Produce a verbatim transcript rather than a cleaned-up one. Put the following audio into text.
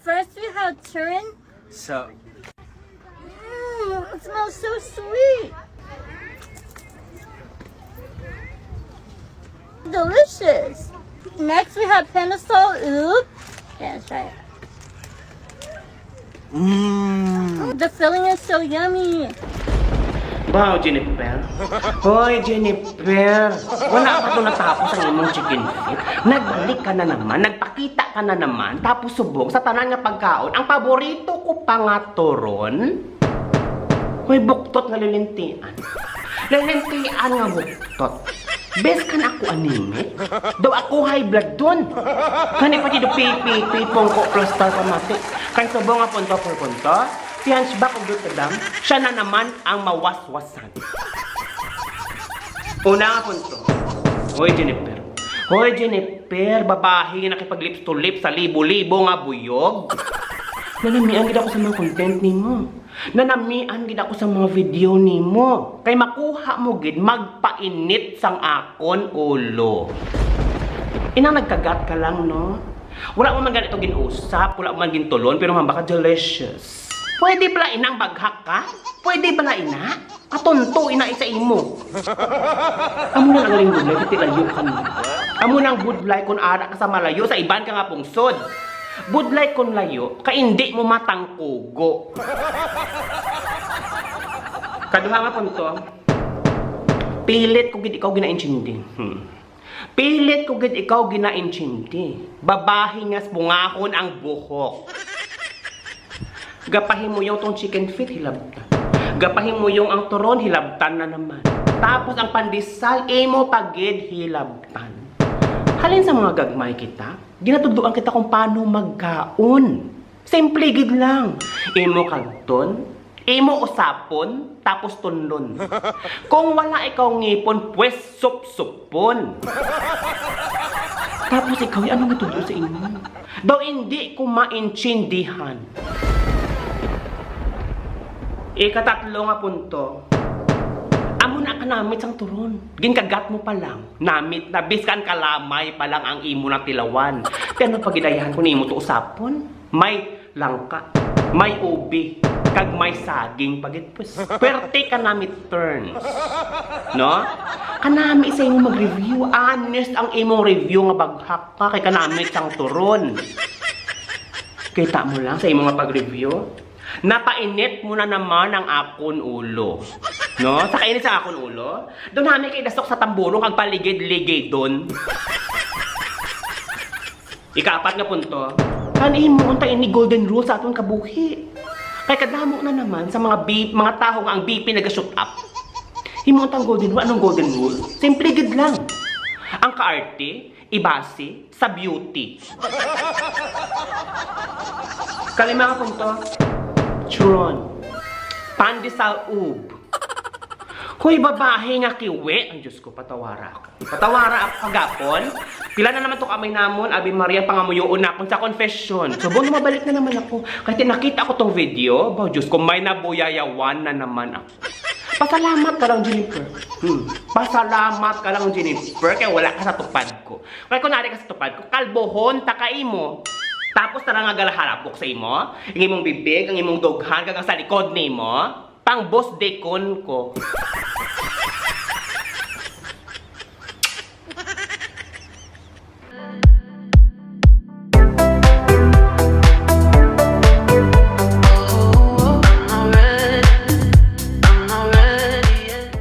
First, we have Turin. So, mm, it smells so sweet. Delicious. Next, we have Panasol. Ooh. Yeah, let's try it. Mm. The filling is so yummy. Wow, Jennifer. Hoy, Jennifer. Wala pa to natapos ang imong chicken feet. Nagbalik ka na naman. Nagpakita ka na naman. Tapos subong sa tanan nga pagkaon, ang paborito ko pa nga turon. Hoy, buktot nga lilintian. Lilintian nga buktot. Bes kan ako anemic. Daw ako high blood dun. Kani pati do pipi, pipong ko, plastar pamati. Kay subong nga punto por punto, si Hunchback ug Notre Dame, siya na naman ang mawaswasan. Una nga punto. Hoy, Jennifer. Hoy, Jennifer, babahi nga nakipag-lips to lips sa libo-libo nga buyog. Nanamian gid ako sa mga content nimo. Nanamian gid ako sa mga video nimo. Kay makuha mo gid magpainit sang akon ulo. Inang nagkagat ka lang, no? Wala mo man ganito gin-usap, wala mo man gintulon, pero mambaka delicious. Pwede bala inang baghak ka? Pwede bala ina? Katunto ina isa imo. Amo na ang galing budlay, kay layo ka na. Amo nang budlay kun ara ka sa malayo, sa iban ka nga pungsod. Budlay kun layo, kay indi mo matangkugo. Kaduha nga punto, pilit ko gid ikaw ginaintindi. Hmm. Pilit ko gid ikaw ginaintindi. Babahi nga bungahon ang buhok. Gapahimuyong tong chicken feet, hilabtan. Gapahimuyong ang turon, hilabtan na naman. Tapos ang pandesal, imo pa gid hilabtan. Halin sa mga gagmay kita, ginatudloan kita kung paano magkaon. Simple gid lang. Imo kagton, imo usapon, tapos tunlon. Kung wala ikaw ngipon, pwes supsupon. Tapos ikaw, ano nga tudlo sa imo? Daw hindi ko maintindihan. Ikatatlo nga punto, amo na kanamit sang turon. Ginkagat mo pa lang, namit na, biskan kalamay pa lang ang imo natilawan. Kaya ano pa gidayahan ko nimo to usapon? May langka, may ubi, kag may saging pa gid. Pwes, pwerte kanamit turns. No? Kanami sa imo mag-review. Honest ang imong review nga baghak ka kay kanamit sang turon. Kita mo lang sa imo nga pag-review. Napainit mo na naman ang akon ulo. No? Sa kainit sa akon ulo, doon kami kay dasok sa tamburong kag paligid-ligidon. Ikaapat nga punto, kan imo unta ini golden rule sa aton kabuhi. Kay kadamo na naman sa mga bi-, mga tawo nga ang B P naga-shoot up. Imo untang golden rule, anong golden rule? Simple gid lang. Ang kaarte, ibase sa beauty. Kalima nga punto, Tron. Pandesal ub. Hoy, babae nga kiwi. Ay, Diyos ko, patawara ako. Patawara ako kagapon. Pila na naman to kamay namon, Ave Maria, pangamuyoon na akon sa confession. Subong na mabalik na naman ako. Kaya nakita ko tong video, ba, Diyos ko, may nabuyayawan na naman ako. Pasalamat ka lang, Jennifer. Hmm. Pasalamat ka lang, Jennifer, kay wala ka sa tupad ko. Kay kung nari ka sa tupad ko, kalbohon ta ka imo. Tapos tara nga galaharapok sa imo, ang imong bibig, ang imong dughan, kag ang sa likod nimo, pang boss dekon ko.